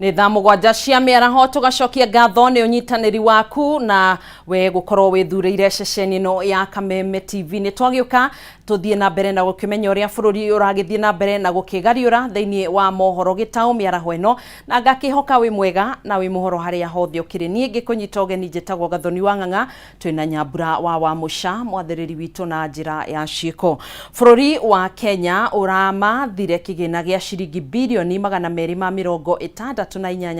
Nĩ thaa 7 cia mĩaraho, tũgacokia ngatho nĩ ũnyitanĩri waku na we gũkorwo wĩthurĩire ceceni ĩno ya Kameme TV. Nĩ twagĩũka tũthiĩ na mbere na gũkĩmenya ũrĩa bũrũri ũragĩthiĩ na mbere na gũkĩgariũra thĩinĩ wa mohoro gĩtaũ mĩaraho ĩno, na ngakĩhoka wĩ mwega na wĩ mũhoro harĩa hothe ũkĩrĩ. Niĩ ngĩkũnyita ũgeni njĩtagwo Gathoni wa Ng'ang'a, twĩna Nyambura wa Wamũca, mwathĩrĩri witũ na njĩra ya ciĩko. Bũrũri wa Kenya ũramathire kĩgĩna gĩa ciringi birioni 268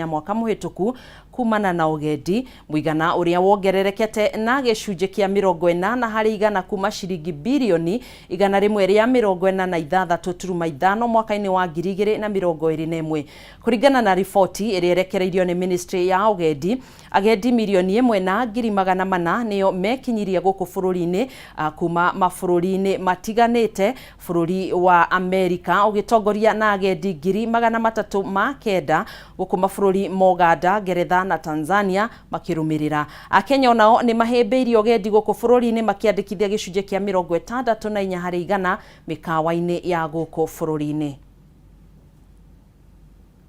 mwaka mũhĩtũku kumana na ũgendi, mũigana ũrĩa wongererekete na gĩcunjĩ kĩa 80 harĩ igana kuma ciringi birioni 146.5 mwaka-inĩ wa 2021. Kũringana na riboti ĩrĩa ĩrekereirio nĩ ministry ya ũgendi, agendi 1,400,000 nĩo mekinyirie gũkũ bũrũri-inĩ kuma mabũrũri-inĩ matiganĩte, bũrũri wa Amerika ũgĩtongoria na agendi 309,000, gũkũ mabũrũri ma Uganda, Ngeretha na Tanzania makĩrũmĩrĩra. Akenya onao nĩ mahĩmbĩirie ũgendi gũkũ bũrũri-inĩ makĩandĩkithia gĩcunjĩ kĩa 64 harĩ igana mĩkawa-inĩ ya gũkũ bũrũri-inĩ.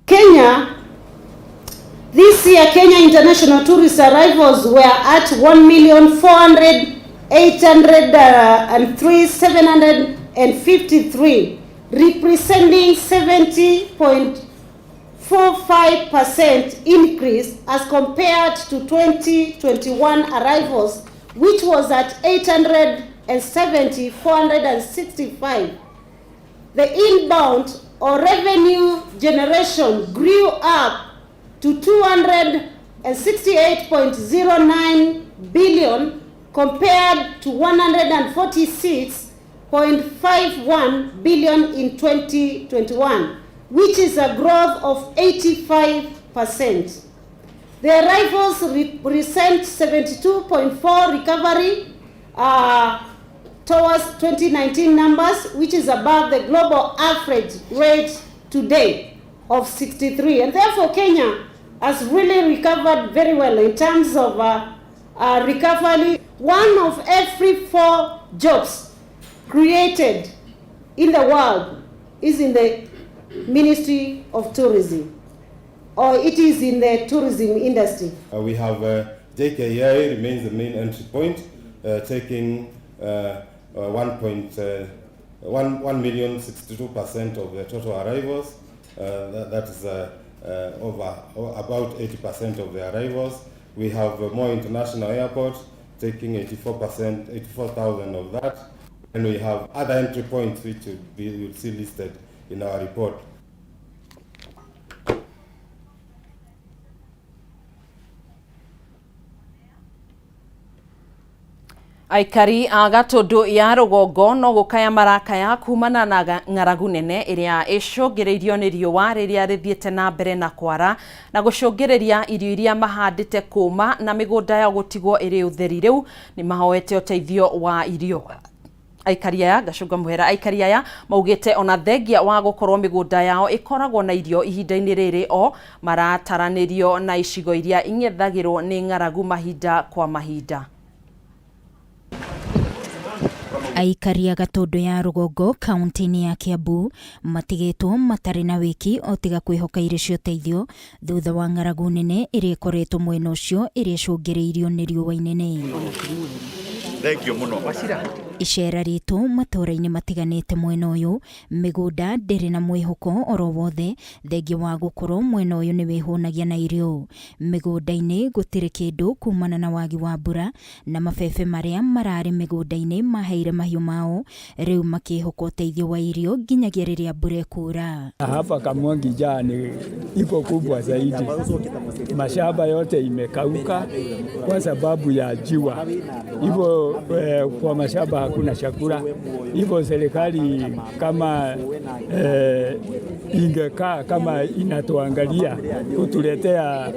Kenya, this year Kenya international tourist arrivals were at 1,400,803,753, representing 70.45% increase as compared to 2021 arrivals, which was at 870,465. The inbound or revenue generation grew up to 268.09 billion compared to 146.51 billion in 2021, which is a growth of 85%. The arrivals represent 72.4 recovery towards 2019 numbers, which is above the global average rate today of 63. And therefore, Kenya has really recovered very well in terms of recovery. 1 of every 4 jobs created in the world is in the Ministry of Tourism, or it is in the tourism industry. We have JKIA remains the main entry point, taking 1.1 million 62% of the total arrivals. That is over about 80% of the arrivals. We have Moi International Airport taking 84,000 of that. And we have other entry points which you'll see listed in our report. Aikari a Gatũndũ ya rũgongo no gũkaya marakaya kumana na ng'aragu nene ĩrĩa ĩcũngĩrĩirio nĩ riũa rĩrĩa rĩthiĩte na mbere na kwara na gũcũngĩrĩria irio iria mahandĩte kũma na mĩgũnda yao gũtigwo ĩrĩ ũtheri. Rĩu nĩ mahoete ũteithio wa irio. Aikari aya ngacunga mũhera, aikari aya maugĩte ona thengia wa gũkorwo mĩgũnda yao ĩkoragwo na irio ihinda-inĩ rĩrĩ o marataranĩrio na icigo iria ing'ethagĩrwo nĩ ng'aragu mahinda kwa mahinda. Aikari a Gatũndũ ya rũgongo kaunti-inĩ ya Kiambu matigĩtwo matarĩ na wĩki o tiga kwĩhoka irio cia ũteithio thutha wa ng'aragu nene ĩrĩa ĩkoretwo mwena ũcio ĩrĩa ĩcũngĩrĩirio nĩ riũa inene. Thank you mũno. Icera ritũ matũũra-inĩ matiganĩte mwena ũyũ, mĩgũnda ndĩrĩ na mwĩhoko oro wothe thengia wa gũkorwo mwena ũyũ nĩ wĩhũnagia na irio. Mĩgũnda-inĩ gũtirĩ kĩndũ kumana na wagi wa mbura na mabebe marĩa mararĩ mĩgũnda-inĩ maheire mahiũ mao, rĩu makĩhoka ũteithio wa irio nginyagia rĩrĩa mbura ĩkura. Hapa Kamwangi njaa ni iko kubwa zaidi, mashamba yote imekauka kwa sababu ya jua, hivyo kwa mashamba hakuna chakula. Hivyo serikali kama ingekaa kama inatuangalia kutuletea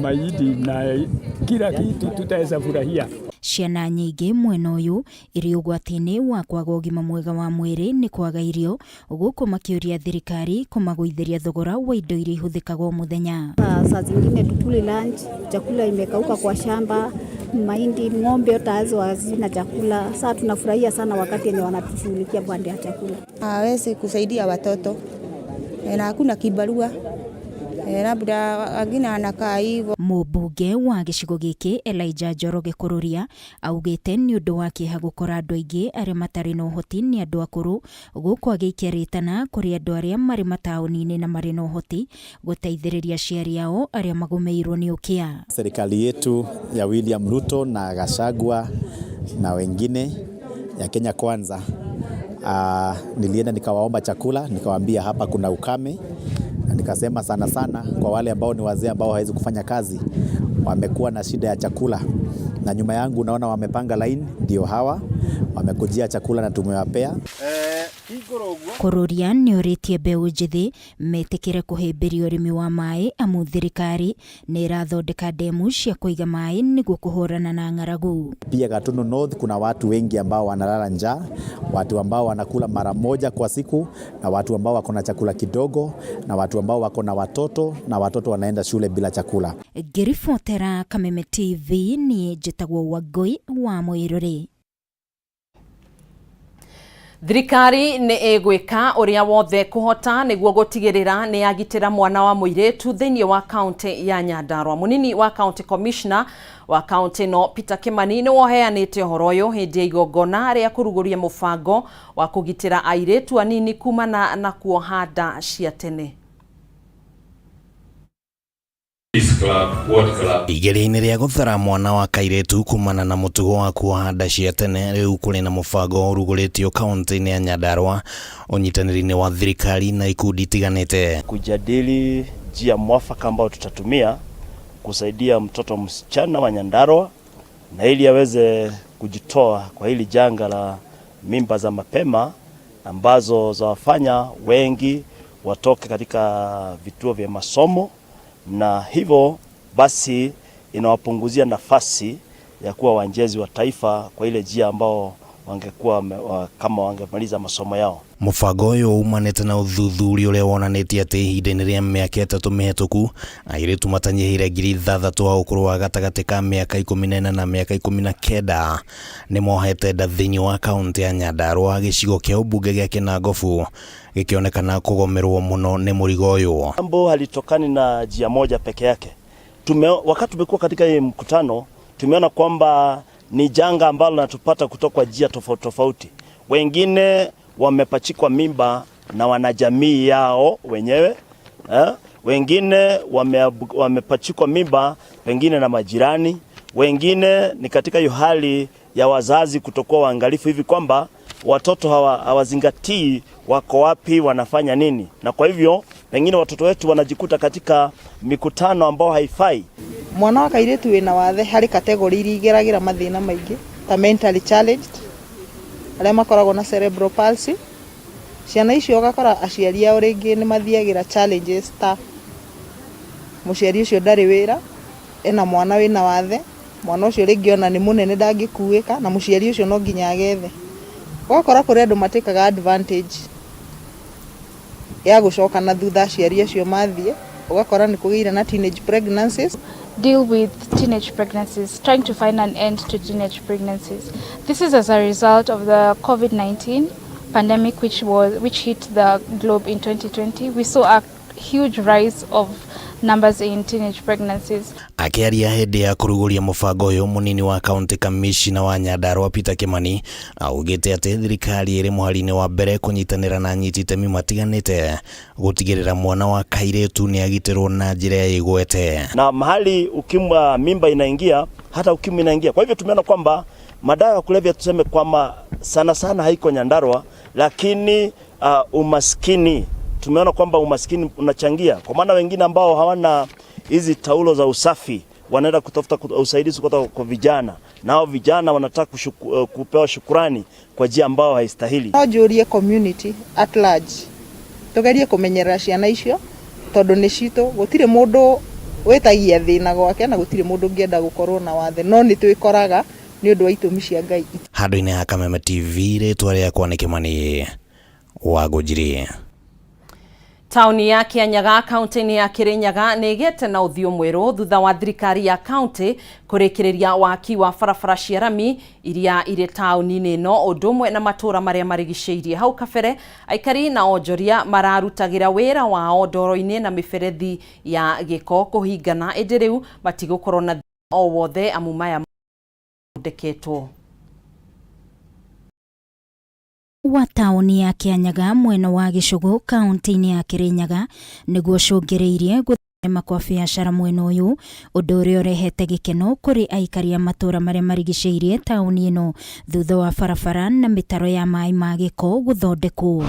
mahindi na kila kitu, tutaweza furahia. Ciana nyingĩ mwena ũyũ irĩ ũgwati-inĩ wa kwaga ũgima mwega wa mwĩrĩ nĩ kwaga irio, gũkũ makĩũria thirikari kũmagũithĩria thogora wa indo iria ihũthĩkaga o mũthenya. Saa zingine tukuli lunch, chakula imekauka kwa shamba, mahindi, ng'ombe hata hazo hazina chakula. Sasa tunafurahia sana wakati yenye wanatushughulikia pande ya chakula. Hawezi kusaidia watoto na hakuna kibarua. Labda wengine wanakaa hivyo. Mũmbunge wa gĩcigo gĩkĩ Elijah Njoroge Kururia augĩte nĩ ũndũ wa kĩeha gũkora andũ aingĩ arĩa matarĩ na ũhoti nĩ andũ akũrũ, gũkũ agĩikia rĩtana kũrĩ andũ arĩa marĩ mataũni-inĩ na marĩ na ũhoti gũteithĩrĩria aciari ao arĩa magũmĩirwo nĩ ũkĩa. Serikali yetu ya William Ruto na Gachagua na wengine ya Kenya Kwanza, nilienda nikawaomba chakula, nikawaambia hapa kuna ukame, na nikasema sana sana kwa wale ambao ni wazee ambao hawezi kufanya kazi, wamekuwa na shida ya chakula, na nyuma yangu unaona wamepanga line, ndio hawa wamekujia chakula na tumewapea. Kururia nĩ orĩtie mbeũ njĩthĩ metĩkĩre kũhĩmbĩria ũrĩmi wa maĩ amu thirikari nĩ ĩrathondeka ndemu cia kũiga maĩ nĩguo kũhũrana na ng'aragu. Pia Gatundu North kuna watu wengi ambao wanalala njaa, watu ambao wanakula mara moja kwa siku, na watu ambao wako na chakula kidogo, na watu ambao wako na watoto, na watoto wanaenda shule bila chakula. Ngĩribotera Kameme TV niĩ njĩtagwo Wangũi wa Mũirũrĩ. Thirikari nĩ ĩgwĩka ũrĩa wothe kũhota nĩguo gũtigĩrĩra nĩ yagitĩra mwana wa mũirĩtu thĩinĩ wa kaunti ya Nyandarua. Mũnini wa county commissioner wa kaunti no Peter Kimani nĩ woheanĩte ũhoro ũyũ hĩndĩ ya igongona rĩa kũrugũria mũbango wa kũgitĩra airĩtu anini kumana na kuoha nda cia tene. Igeria-inĩ rĩa gũthara mwana wa kairĩtu kumana na mũtugo wa kuoha nda cia tene, rĩu kũrĩ na mũbango ũrugũrĩtio kaunti-inĩ ya Nyandarua ũnyitanĩri-inĩ wa thirikari na ikundi itiganĩte. Kujadili njia mwafaka ambayo tutatumia kusaidia mtoto msichana wa Nyandarua na ili aweze kujitoa kwa hili janga la mimba za mapema ambazo zawafanya wengi watoke katika vituo vya masomo, na hivyo basi inawapunguzia nafasi ya kuwa wanjezi wa taifa kwa ile njia ambao wangekuwa kama wangemaliza masomo yao. Mũbango ũyũ umanĩte na ũthuthuria ũrĩa wonanĩtie atĩ ihinda-inĩ rĩa mĩaka 3 mĩhetũku airĩtu matanyihĩire 6,000 a ũkũrũ wa gatagatĩ ka mĩaka 14 na mĩaka 19 nĩmohete nda thĩinĩ wa kaunti ya Nyandarua, gĩcigo kĩa ũmbunge gĩa Kinangofu gĩkĩonekana kũgomerwo mũno nĩ mũrigo ũyũ. Jambo halitokani na njia moja peke yake. Wakati tumekuwa katika hii mkutano tumeona kwamba ni janga ambalo linatupata kutoka kwa njia tofauti tofauti. Wengine wamepachikwa mimba na wanajamii yao wenyewe, Wengine wamepachikwa mimba pengine na majirani, wengine ni katika hiyo hali ya wazazi kutokuwa waangalifu hivi kwamba watoto hawazingatii wako wapi, wanafanya nini, na kwa hivyo pengine watoto wetu wanajikuta katika mikutano ambao haifai. Mwana wa kairitu wina wathe hari kategori iria igeragira mathina maingi ta mentally challenged, aria makoragwo na cerebral palsy. Ciana icio ugakora aciari ao ringi ni mathiagira challenges ta muciari ucio ndari wira, ena mwana wina wathe, mwana ucio ringi ona ni munene ndangikuika na muciari ucio no nginya agethe. Ugakora kuri andu matikaga advantage ya gucoka na thutha aciari acio mathie, ugakora ni kugeire na teenage pregnancies. Deal with teenage pregnancies, trying to find an end to teenage pregnancies. This is as a result of the COVID-19 pandemic which hit the globe in 2020. We saw a huge rise of numbers in teenage pregnancies. Akiaria hĩndĩ ya kũrugũria mũbango ũyũ, mũnini wa county commissioner wa Nyandarua Peter Kimani augĩte atĩ thirikari ĩrĩ mũhari-inĩ wa mbere kũnyitanĩra na anyiti itemi matiganĩte gũtigĩrĩra mwana wa kairĩtu nĩ agitĩrwo na njĩra ya igwete. Na mahali ukimwi mimba inaingia, hata ukimwi inaingia. Kwa hivyo tumeona kwamba madawa ya kulevya tuseme kwamba sana sana haiko Nyandarua, lakini umaskini tumeona kwamba umaskini unachangia, kwa maana wengine ambao hawana hizi taulo za usafi wanaenda kutafuta usaidizi kutoka kwa vijana, nao vijana wanataka kupewa shukurani kwa njia ambao haistahili. No njurie community at large tugerie kumenyerera ciana icio tondu ni citu, gutire mundu witagia thina gwake na gutire mundu ungienda gukorwo na wathe, no ni twikoraga ni undu wa itumi cia Ngai. Handu-inĩ ha Kameme TV, rĩtwa rĩakwa nĩ Kimani wa Ngũnjiri. Tauni ya Kianyaga kaunti-inĩ ya Kirinyaga nĩ ĩgĩte na ũthiũ mwerũ thutha wa thirikari ya kaunti kũrĩkĩrĩria waki wa barabara cia rami iria irĩ taũni-inĩ ĩno ũndũ ũmwe na matũũra marĩa marigicĩirie. Hau kabere aikari na onjoria mararutagĩra wĩra wao ndoro-inĩ na mĩberethi ya gĩko kũhingana, ĩndĩ rĩu matigũkorwo na o wothe amu maya mathondeketwo. Wa taũni ya Kianyaga mwena wa Gĩcũgũ kaunti-inĩ ya Kirinyaga nĩguo ũcũngĩrĩirie gũtherema kwa biacara mwena ũyũ, ũndũ ũrĩa ũrehete gĩkeno kũrĩ aikari a matũũra marĩa marigicĩirie taũni ĩno thutha wa barabara na mĩtaro ya maĩ ma gĩko gũthondekwo.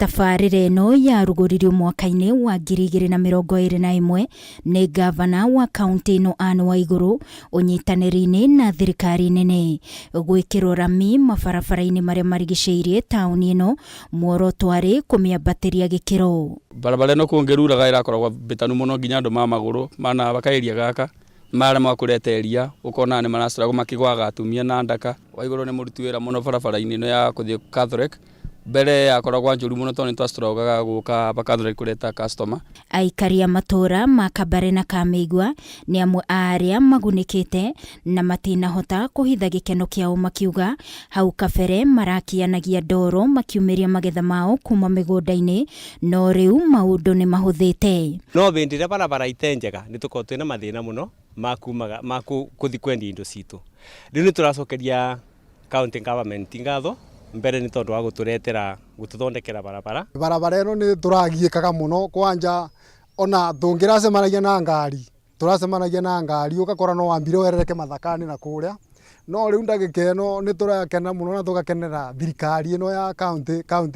Tabarĩra ĩno yarugũririo mwaka-inĩ wa 2021 nĩ ngavana wa kaunti ĩno Anne Waigũrũ ũnyitanĩri-inĩ na thirikari nene. Gwĩkĩrwo rami mabarabara-inĩ marĩa marigicĩirie taũni ĩno muoroto arĩ kũmĩambatĩria gĩkĩro. Barabara ĩno kũngĩruraga ĩrakoragwo mbĩtanu mũno nginya andũ ma magũrũ mana bakaeria gaka maremwo kũreta iria ũkona nĩ maracoragwo makĩgwaga atumia na ndaka. Waigũrũ nĩ mũruti wĩra mũno barabara-inĩ ĩno ya kũthiĩ Catholic. Mbere yakoragwo njũru mũno tondũ nĩtwacitrogaga gũka Catholic kũreta customer. Aikari a matũũra ma Kabare na Kamĩigua nĩ amwe a arĩa magunĩkĩte na matinahota kũhitha gĩkeno kĩao makiuga hau kabere marakianagia ndoro makiumĩria magetha mao kuma mĩgũnda-inĩ no rĩu maũndũ nĩ mahũthĩte. No hĩndĩ ĩrĩa barabara ite njega nĩ tũkoragwo twĩna mathĩna mũno ma kumaga ma kũthi kwendia indo citũ. Rĩu nĩ tũracokeria county government ngatho mbere nĩ tondũ wa gũtũretera gũtũthondekera barabara. Barabara ĩno nĩ tũragiĩkaga mũno kwanja ona tũngĩracemanagia na ngari tũracemanagia na ngari ũgakora no wambire werereke mathakani na kũrĩa, no rĩu ndagĩka ĩno nĩ tũrakena mũno na tũgakenera thirikari ĩno ya kaunti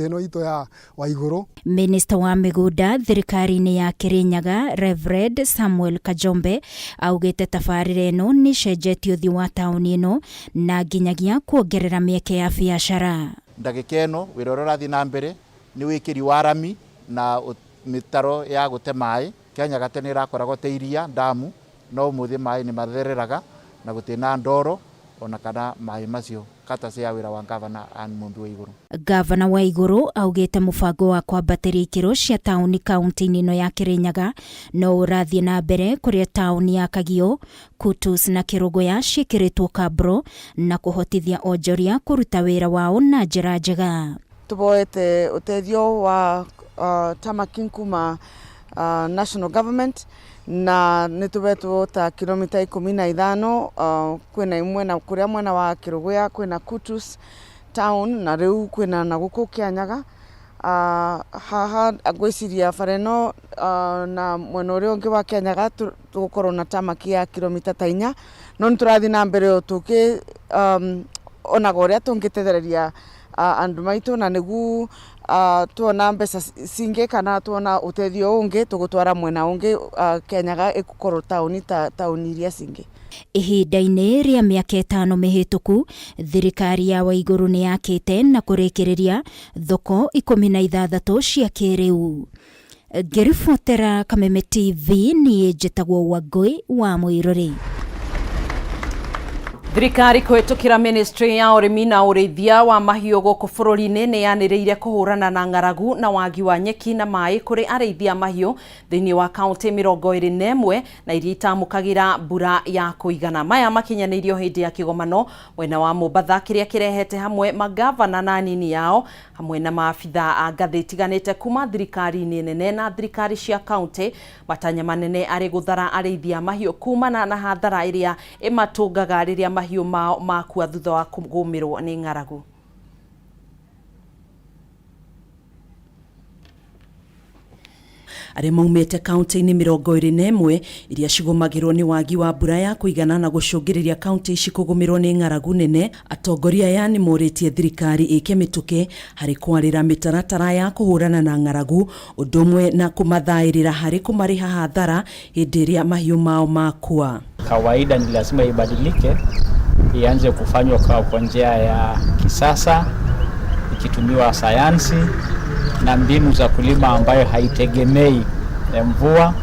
ĩno itũ ya Waigũrũ. Minista wa mĩgũnda thirikari-inĩ ya Kirinyaga Reverend Samuel Kajombe augĩte tabarĩra ĩno nĩ ĩcenjetie ũthiũ wa taũni ĩno na nginyagia kuongerera mĩeke ya biacara. Ndagĩka ĩno wĩra ũrĩa ũrathiĩ na mbere nĩ wĩkĩri wa rami na mĩtaro ya gũte maĩ. Kianyaga tene ĩrakoragwo ta iria ndamu, no ũmũthĩ maĩ nĩ mathereraga na gũtirĩ na ndoro ona kana maĩ macio kata cia wĩra wa ngavana Anne Mumbi Waigũrũ. Ngavana Waigũrũ augĩte mũbango wa kwambatĩria ikĩro cia taũni kaunti-inĩ ĩno ya Kirinyaga no ũrathiĩ na mbere kũrĩa taũni ya Kagio, Kutus na Kĩrũgũya ciĩkĩrĩtwo kabro na kũhotithia onjoria kũruta wĩra wao na njĩra njega. Tuboete ũteithio wa tamaking kuma national government na nĩ tũbetwo ta kilomita 15 kwĩna imwe na kũrĩa mwena wa Kĩrũgũya kwĩna Kutus town na rĩu kwĩna na gũkũ Kianyaga. Haha ngwĩciria bara ĩno na mwena ũrĩa ũngĩ wa Kianyaga tũgũkorwo na tamaki ya kilomita ta 4, no nĩ tũrathiĩ na mbere o tũkĩ onaga ũrĩa tũngĩtethereria andũ maitũ na nĩguo tuona mbeca cingĩ kana tuona ũteithio ũngĩ tũgũtwara mwena ũngĩ. Kianyaga ĩgũkorwo taũni ta taũni iria cingĩ. Ihinda-inĩ rĩa mĩaka 5 mĩhĩtũku thirikari ya Waigũrũ nĩ yakĩte na kũrĩkĩrĩria thoko 16 cia kĩrĩu. Ngĩribotera Kameme TV niĩ njĩtagwo Wangũi wa Mũirũrĩ. Thirikari kũhĩtũkĩra ministry ya ũrĩmi na ũrĩithia wa mahiũ gũkũ bũrũri-inĩ nĩ yanĩrĩire kũhũrana na ng'aragu na wagi wa nyeki na maĩ kũrĩ arĩithia mahiũ thĩinĩ wa kaunti 21 na iria itamũkagĩra mbura ya kũigana. Maya makinyanĩirio hĩndĩ ya kĩgomano mwena wa Mombatha kĩrĩa kĩrehete hamwe magavana na anini yao hamwe na maabitha a ngathĩ itiganĩte kuma thirikari-inĩ nene na thirikari cia kaunti. Matanya manene arĩ gũthara arĩithia mahiũ kumana na hathara ĩrĩa ĩmatũngaga rĩrĩa mahiũ mao makua thutha wa kũgũmĩrwo nĩ ng'aragu. Arĩa maumĩte kaunti-inĩ 21 iria cigũmagĩrwo nĩ wagi wa mbura ya kũigana na gũcũngĩrĩria kaunti ici kũgũmĩrwo nĩ ng'aragu nene. Atongoria aya nĩ morĩtie thirikari ĩke mĩtũkĩ harĩ kwarĩra mĩtaratara ya kũhũrana na ng'aragu ũndũ ũmwe na kũmathaĩrĩra harĩ kũmarĩha hathara hĩndĩ ĩrĩa mahiũ mao makua. Kawaida ni lazima ibadilike, ianze kufanywa kwa njia ya kisasa ikitumiwa sayansi na mbinu za kulima ambayo haitegemei mvua,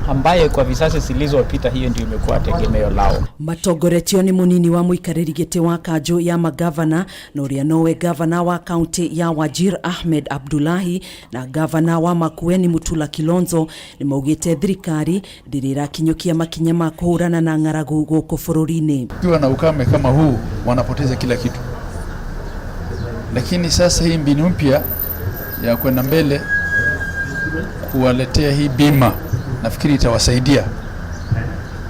ambaye kwa vizazi zilizopita hiyo ndio imekuwa tegemeo lao. Matongoretio nĩ mũnini wa mũikarĩri gĩtĩ wa kanjũ ya magavana na ũrĩa nowe gavana wa kaunti ya Wajir Ahmed Abdullahi na gavana wa Makueni Mutula Kilonzo nĩ maugĩte thirikari ndĩrĩ ĩrakinyũkia makinya ma kũhũrana na ng'aragu gũkũ bũrũri-inĩ. Ukiwa na ukame kama huu wanapoteza kila kitu, lakini sasa hii mbinu mpya ya kwenda mbele kuwaletea hii bima nafikiri itawasaidia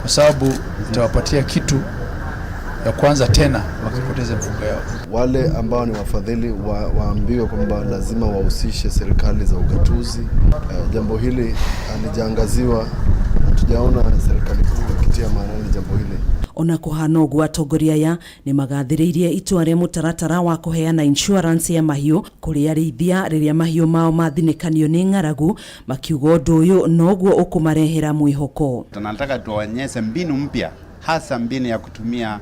kwa sababu itawapatia kitu ya kwanza tena wakipoteza mifugo yao. Wale ambao ni wafadhili waambiwe kwamba lazima wahusishe serikali za ugatuzi. Jambo hili halijaangaziwa, hatujaona serikali kuu ikitia maanani jambo hili. Ona kũhana ũguo, atongoria aya nĩ magathĩrĩirie itua rĩa mũtaratara wa kũheana insurance ya mahiũ kũrĩ arĩithia rĩrĩa mahiũ mao mathinĩkanio nĩ ng'aragu, makiuga ũndũ ũyũ noguo ũkũmarehera mwĩhoko. Tunataka tuwaonyeshe mbinu mpya, hasa mbinu ya kutumia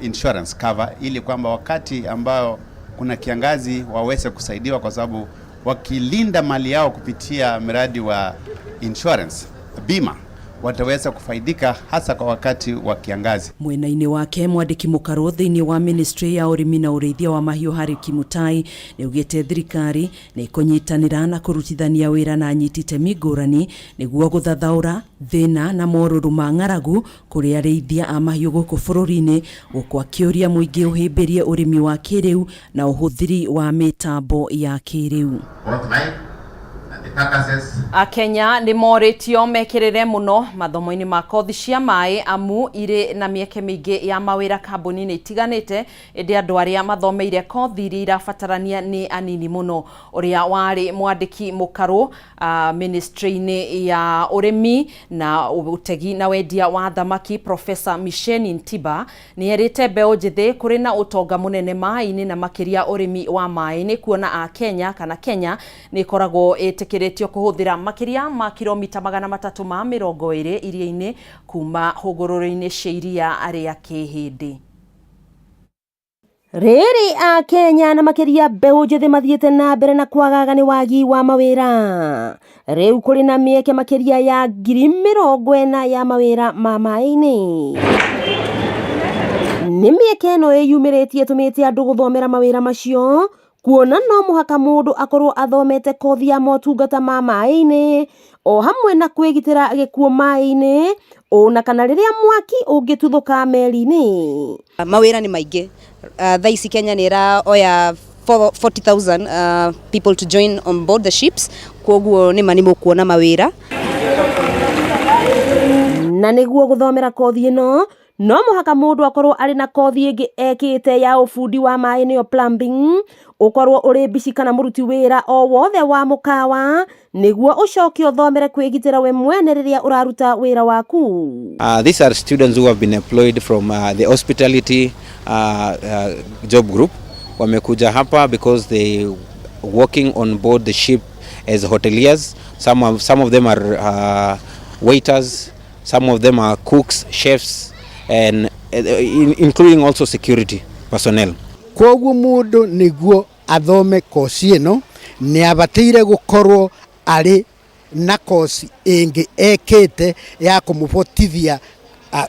insurance cover, ili kwamba wakati ambao kuna kiangazi waweze kusaidiwa, kwa sababu wakilinda mali yao kupitia mradi wa insurance bima wataweza kufaidika hasa kwa wakati wa kiangazi. Mwena-inĩ wake, mwandĩki mũkarũ thĩinĩ wa ministry ya ũrĩmi na ũrĩithia wa mahiũ Harry Kimutai nĩ augĩte thirikari nĩ ĩkũnyitanĩra na kũrutithania wĩra na anyiti itemi ngũrani nĩguo gũthathaũra thĩna na morũrũ ma ng'aragu kũrĩ arĩithia a mahiũ gũkũ bũrũri-inĩ, gũkũ akĩũria mũingĩ ũhĩmbĩrie ũrĩmi wa kĩrĩu na ũhũthĩri wa mĩtambo ya kĩrĩu. Akenya nĩ morĩtio mekĩrĩre mũno mathomo-inĩ ma kothi cia maĩ amu irĩ na mĩeke mĩingĩ ya mawĩra kambuni-inĩ itiganĩte, ĩndĩ andũ arĩa mathomeire kothi iria irabatarania nĩ anini mũno. Ũrĩa warĩ mwandĩki mũkarũ ministry-inĩ ya ũrĩmi na ũtegi na wendia wa thamaki Professor Micheni Ntiba nĩ erĩte mbeũ njĩthĩ kũrĩ na ũtonga mũnene maĩ-inĩ na makĩria ũrĩmi wa maĩ-inĩ, kuona a Kenya kana Kenya nĩ ĩkoragwo ĩtĩkĩrĩtio kũhũthĩra makĩria ma kilomita 320 iria-inĩ kuma hũgũrũrũ-inĩ cia iria rĩa Kĩhĩndĩ. Rĩrĩ a Kenya na makĩria mbeũ njĩthĩ mathiĩte na mbere na kwagaga nĩ wagi wa mawĩra. Rĩu kũrĩ na mĩeke makĩria ya 40,000 ya mawĩra ma maĩ-inĩ. Nĩ mĩeke ĩno ĩyumĩrĩtie ĩtũmĩte andũ gũthomera mawĩra macio, kuona no mũhaka mũndũ akorwo athomete kothi ya motungata ma maĩ-inĩ o hamwe na kwĩgitĩra gĩkuũ maĩ-inĩ ona kana rĩrĩa mwaki ũngĩtuthũka meri-inĩ. Mawĩra nĩ maingĩ. Thaa ici Kenya nĩ ĩraoya 40,000 people to join on board the ships, koguo nĩ ma nĩ mũkuona mawĩra. Na nĩguo gũthomera kothi ĩno no mũhaka mũndũ akorwo arĩ na kothi ĩngĩ ekĩte ya ũbundi wa maĩ nĩyo plumbing, ũkorwo ũrĩ mbici kana mũruti wĩra o wothe wa mũkawa nĩguo ũcoke ũthomere kwĩgitĩra we mwene rĩrĩa ũraruta wĩra waku. These are students who have been employed from the hospitality job group. Wamekuja hapa because they working on board the ship as hoteliers. Some of them are waiters, some of them are cooks, chefs, and including also security personnel. Koguo mundu niguo athome kosi ĩno nĩ abataire gũkorwo arĩ na kosi ĩngĩ ekĩte ya kũmũbotithia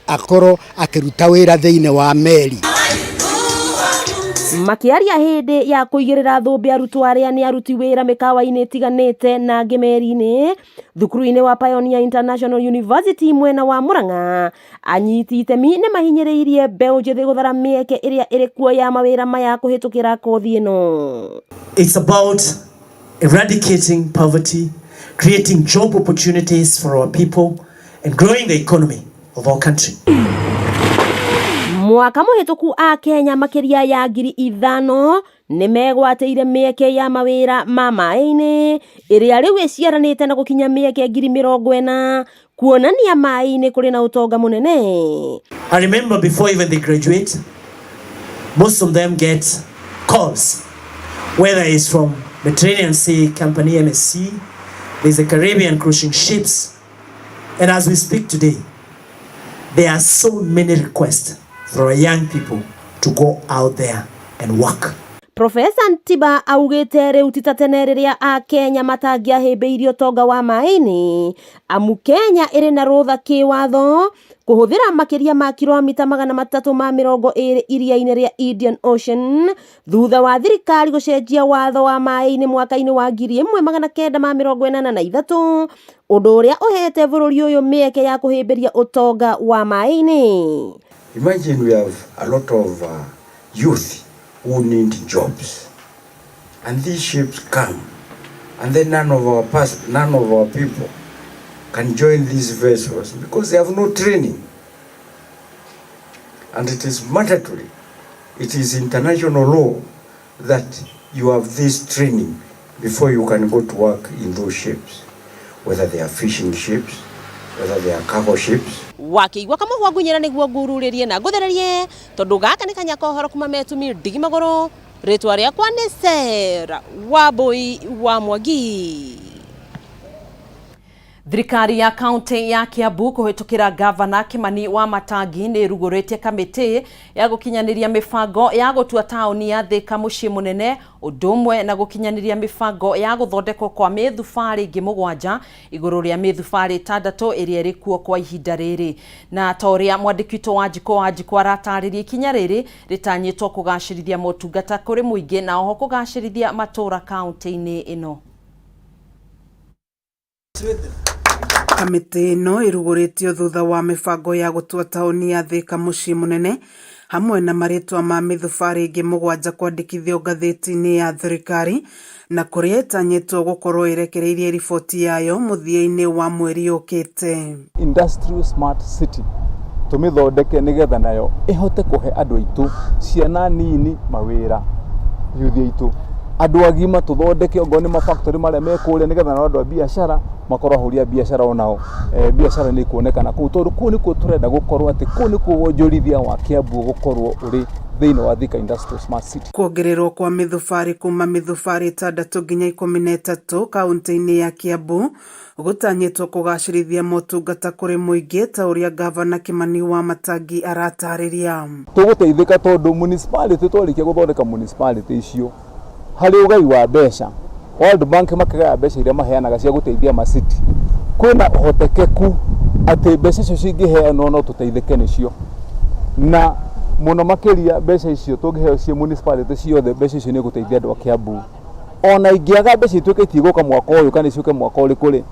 akorwo akĩruta wĩra thĩinĩ wa meri. Makĩaria hĩndĩ ya kũigĩrĩra thũmbĩ arutwo arĩa nĩ aruti wĩra mĩkawa-inĩ ĩtiganĩte na angĩ meri-inĩ thukuru-inĩ wa Pioneer International University mwena wa Murang'a, anyiti itemi nĩ mahinyĩrĩirie mbeũ njĩthĩ gũthara mĩeke ĩrĩa ĩrĩ kuo ya mawĩra maya kũhĩtũkĩra kothi ĩno. It's about eradicating poverty, creating job opportunities for our people, and growing the economy of our country. Mwaka mũhĩtũku a Kenya makĩria ya 5,000 nĩ megwatĩire mĩeke ya mawĩra ma maĩ-inĩ ĩrĩa rĩu ĩciaranĩte na gũkinya mĩeke 40,000, kuonania maĩ-inĩ kũrĩ na ũtonga mũnene. I remember before even they graduate, most of them get calls, whether it's from Mediterranean Sea Company, MSC, there's the Caribbean cruising ships, and as we speak today, there are so many requests for our young people to go out there and work. Profesa Ntiba augĩte rĩu ti ta tene rĩrĩa Akenya matangĩahĩmbĩirie ũtonga wa maĩ-inĩ, amu Kenya ĩrĩ na rũtha kĩwatho kũhũthĩra makĩria ma kilomita 320 iria-inĩ rĩa Indian Ocean thutha wa thirikari gũcenjia watho wa maĩ-inĩ mwaka-inĩ wa 1983, ũndũ ũrĩa ũhete bũrũri ũyũ mĩeke ya kũhĩmbĩria ũtonga wa maĩ-inĩ. Imagine we have a lot of youth who need jobs, and these ships come, and then none of our people can join these vessels because they have no training. And it is mandatory, it is international law that you have this training before you can go to work in those ships, whether they are fishing ships, whether they are cargo ships. Wakĩigua kamũhwa ngunyĩra nĩguo ngururĩrie na ngũthererie, tondũ gaka nĩ kanya ka ũhoro kuma metumi ndigi magũrũ. Rĩtwa rĩakwa nĩ Sarah Wambui wa Mwangi. Thirikari ya kaunti ya Kiambu kũhĩtũkĩra gavana Kimani wa Matangi nĩ ĩrugũrĩtie kamĩtĩ ya gũkinyanĩria mĩbango ya gũtua taũni ya Thika mũciĩ mũnene, ũndũ ũmwe na gũkinyanĩria mĩbango ya gũthondekwo kwa mĩthubarĩ ĩngĩ 7 igũrũ rĩa mĩthubarĩ 6 ĩrĩa ĩrĩ kuo kwa ihinda rĩrĩ. Na ta ũrĩa mwandĩki witũ Wanjikũ aratarĩria, ikinya rĩrĩ rĩtanyĩtwo kũgacĩrithia motungata kũrĩ mũingĩ na oho kũgacĩrithia matũũra kaunti-inĩ ĩno. Kamĩtĩ ĩno ĩrugũrĩtio thutha wa mĩbango ya gũtua taũni ya Thika mũciĩ mũnene hamwe na marĩtwa ma mĩthubarĩ ĩngĩ 7 kwandĩkithio ngathĩti-inĩ ya thirikari, na kũrĩa ĩtanyĩtwo gũkorwo ĩrekereirie riboti yayo mũthia-inĩ wa mweri ũkĩte. Industrial Smart City tũmĩthondeke nĩgetha nayo ĩhote kũhe andũ aitũ ciana nini mawĩra, yuthi aitũ andũ agima tũthondeke ongorwo nĩ mafactory marĩa me kũrĩa nĩgetha nao andũ a biacara makorwo ahũri a biacara onao, biacara nĩ ikuonekana kũu, tondũ kũu nĩkuo tũrenda gũkorwo atĩ kũu nĩkuo wonjorithia wa Kiambu ũgũkorwo ũrĩ thĩinĩ wa Thika Industrial Smart City. Kuongererwo kwa mĩthubarĩ kuma mĩthubarĩ 6 nginya 13 kaunti-inĩ ya Kiambu gũtanyĩtwo kũgacĩrithia motungata kũrĩ mũingĩ ta ũrĩa gavana Kimani wa Matangi aratarĩria. Tũgũteithĩka tondũ municipality twarĩkia gũthondeka municipality icio harĩ ũgai wa mbeca, World Bank makĩgaya mbeca iria maheanaga cia gũteithia macity, kwĩna ũhotekeku atĩ mbeca icio cingĩheanwo no tũteithĩke nĩcio, na mũno makĩria mbeca icio tũngĩheo ciĩ municipality ciothe, mbeca icio nĩ igũteithia andũ a Kiambu. Ona ingĩaga mbeca ituĩke itigũka mwaka ũyũ kana icoke mwaka ũrĩkũ rĩ,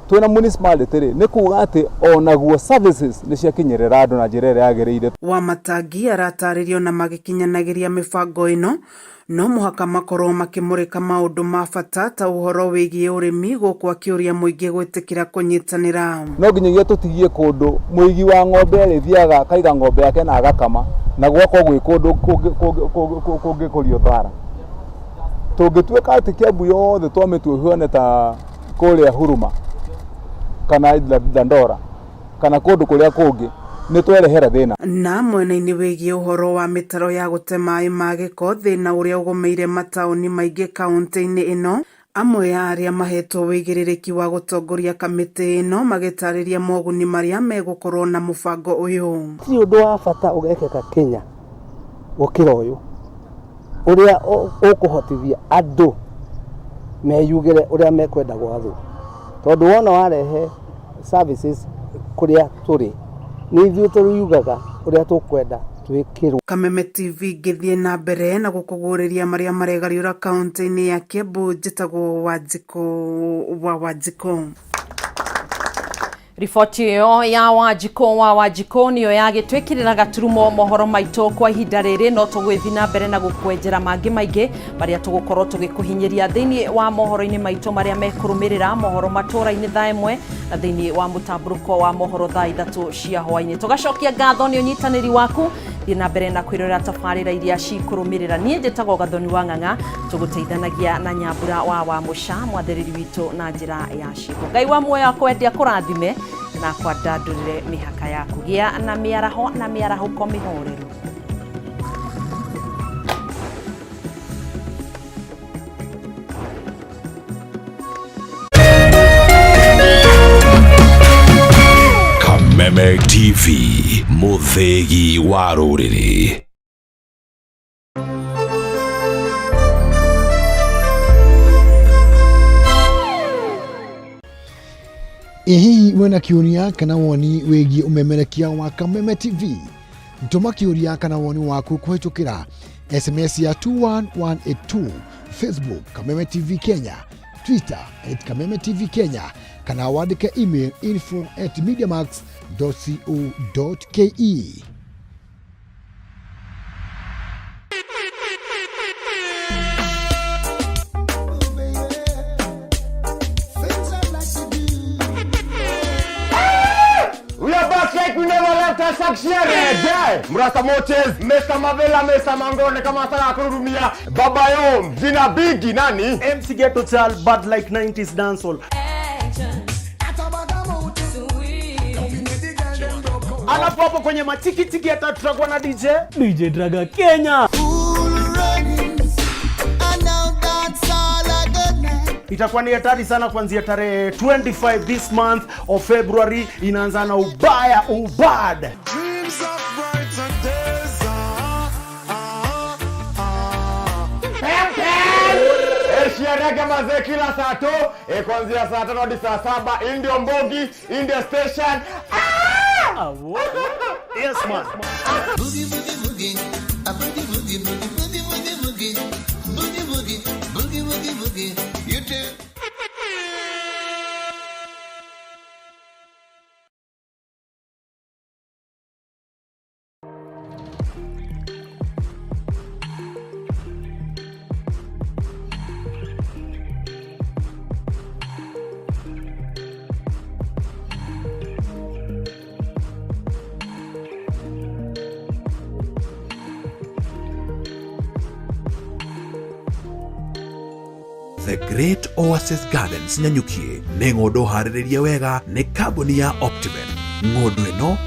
twĩna municipality rĩ, nĩ kuga atĩ onaguo services nĩ ciakinyĩrĩra andũ na njĩra ĩrĩa yagĩrĩire. Wa Matangi aratarĩrio na magĩkinyanagĩria mĩbango ĩno no mũhaka makorwo makĩmũrĩka maũndũ ma bata ta ũhoro wĩgiĩ ũrĩmi, gũkũ akĩũria mũingĩ gwĩtĩkĩra kũnyitanĩra. No nginyagia tũtigie kũndũ mũigi wa ng'ombe arĩthiaga akaiga ng'ombe yake na agakama, na gwakorwo gwĩ kũndũ kũngĩkũrio thara. Tũngĩtuĩka atĩ Kiambu yothe twamĩtua ĩhuane ta kũrĩa Huruma kana Dandora kana kũndũ kũrĩa kũngĩ, nĩ twerehera thĩna. Na mwena-inĩ wĩgiĩ ũhoro wa mĩtaro ya gũte maĩ ma gĩko, thĩna ũrĩa ũgũmĩire mataũni maingĩ kaunti-inĩ ĩno, amwe a arĩa mahetwo wĩigĩrĩrĩki wa gũtongoria kamĩtĩ ĩno magĩtarĩria moguni marĩa megũkorwo na mũbango ũyũ. Ti ũndũ wa bata ũgekĩka Kenya gũkĩra ũyũ, ũrĩa ũkũhotithia andũ meyugĩre ũrĩa mekwenda gwathwo, tondũ wona warehe services kũrĩa tũrĩ nĩ ithuĩ tũriugaga ũrĩa tũkwenda twĩkĩrwo. Kameme TV ngĩthiĩ na mbere na gũkũgũrĩria marĩa maregariũra kaunti-inĩ ya Kiambu, njĩtagwo Wanjikũ wa Wanjikũ. Riboti ĩyo ya Wanjikũ wa Wanjikũ nĩyo yagĩtwĩkĩrĩra gaturumo mohoro maitũ kwa ihinda rĩrĩ, no tũgwĩthiĩ na mbere na gũkwenjera mangĩ maingĩ marĩa tũgũkorwo tũgĩkũhinyĩria thĩinĩ wa mohoro-inĩ maitũ marĩa mekũrũmĩrĩra, mohoro matũũra-inĩ thaa 1 na thĩinĩ wa mũtambũrũko wa mohoro thaa 3 cia hwaĩ-inĩ. Tũgacokia ngatho nĩ ũnyitanĩri waku, thiĩ na mbere na kwĩrorera tabarĩra iria cikũrũmĩrĩra. Niĩ njĩtagwo Gathoni wa Ng'ang'a, tũgũteithanagia na Nyambura wa Wamũca, mwathĩrĩri witũ na njĩra ya ciĩko. Ngai wa muoyo akwende akũrathime na akwandandũrĩre mĩhaka yaku. Gĩa na mĩaraho na mĩarahũko mĩhoreru. Kameme TV, mũthĩgi wa rũrĩrĩ. Ĩ hihi wĩna kĩũria kana woni wĩgiĩ ũmemerekia wa Kameme TV? Tũma kĩũria kana woni waku kũhĩtũkĩra SMS ya 21182, Facebook Kameme TV Kenya, Twitter at Kameme TV Kenya, kana wandĩke email info at mediamax.co.ke. We are back like we never left us action. Yeah. Mrasta Moches, Mr. Mavela, Mr. Mangone kama sana kururumia. Baba yo, jina bigi nani? MC Ghetto Child, bad like 90s dancehall. Alafu hapo kwenye matikitiki hata tutakuwa na DJ DJ Draga Kenya. Itakuwa ni hatari sana kuanzia tarehe 25 this month of February, inaanza na ubaya ubad. Asia Reggae mazee kila saa tu kuanzia saa 5 hadi saa 7. Indio Mbogi, India Station. Ah! Yes man. Boogie boogie boogie, a boogie boogie boogie boogie boogie boogie boogie boogie boogie boogie boogie. You too. The Great Oasis Gardens Nanyuki nĩ ng'ũndũ harĩrĩrie wega nĩ kambuni ya Optiven. Ng'ũndũ ĩno